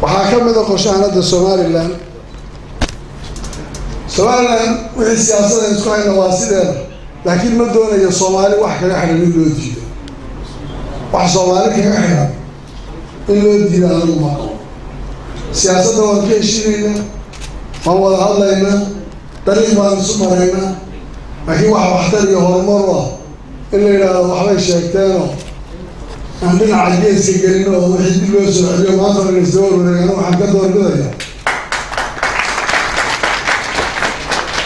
Waxaa ka mid a qorshahan hadda Somaliland. Somaliland wixii siyaasadda isku hayna waa sideeda, laakiin ma doonayo Soomaali wax kaga xidhan in loo diido. Wax Soomaali kaga xidhan in loo diido anigu ma qabo. Siyaasadda waan ka heshiinaynaa, waan wada hadlaynaa, dariiq baan isu maraynaa, laakiin wax waxtar iyo horumar u ah in la yidhaahdo waxbay sheegteenoo aan dhinaca geeska gelin oo wixii dib loo soo celiyo maanta la isdaba warwareegana, waxaan ka doorbidaya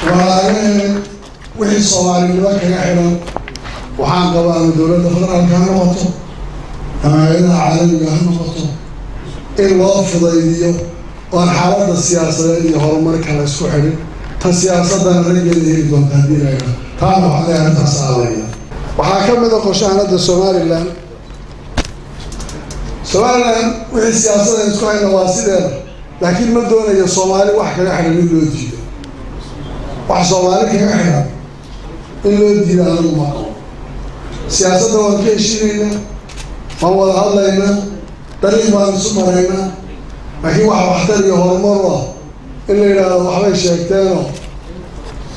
walaalaheen wixii Soomaalinimo kaga xidhan. Waxaan qabaa ama dowladda federaalka ha noqoto ama hay-adaha caalamiga ha noqoto in loo fudaydiyo oon xaaladda siyaasadeed iyo horumarka la isku xidhin. Ta siyaasaddana raggeeda heli doonta haddii la yidhaahdo. Taana waxaan leeyahay arrintaas aalaya. Waxaa ka mid a qorshahan hadda Somaliland. Somaliland wixii siyaasadda isku hayna waa sideeda, laakiin ma doonayo Soomaali wax kaga xidhan in loo diido. Wax Soomaali kaga xidhan in loo diido anigu ma qabo. Siyaasadda waan ka heshiinaynaa, waan wada hadlaynaa, dariiq baan isu maraynaa, laakiin wax waxtar iyo horumar u ah in la yidhaahdo waxbay sheegteenoo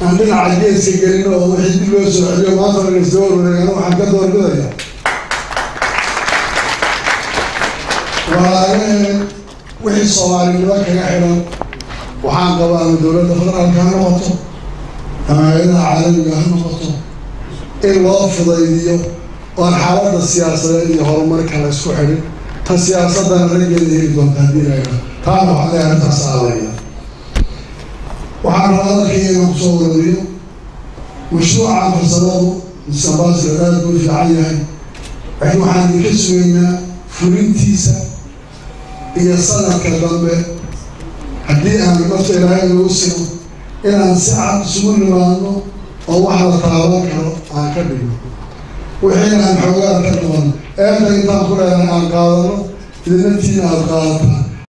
aan dhinaca geeska gelin oo wixii dib loo soo celiyo maanta la isdaba warwareegana, waxaan ka doorbidaya walaalaheen wixii Soomaalinimo kaga xidhan. Waxaan qabaa ama dowladda federaalka ha noqoto ama hay-adaha caalamiga ha noqoto in loo fudaydiyo oon xaaladda siyaasadeed iyo horumarka la isku xidhin. Ta siyaasaddana raggeeda heli doonta haddii la yidhaahdo. Taana waxaan leeyahay arrintaas aalaya. Waxaan rabaa hadalkayga inaan kusoo ururiyo mashruucan farsamadu mr aad buu fiican yahay, laakiin waxaan idinka sugaynaa fulintiisa iyo sanadka dambe haddii aan nafta Ilaahay nagu sino inaan si cad isugu nimaadno oo wax la taaban karo aan ka dhigno, wixiina aan xoogaan ka noqono, eebta intaan ku leenahay aan qaadano, idinatiina aada qaadataan.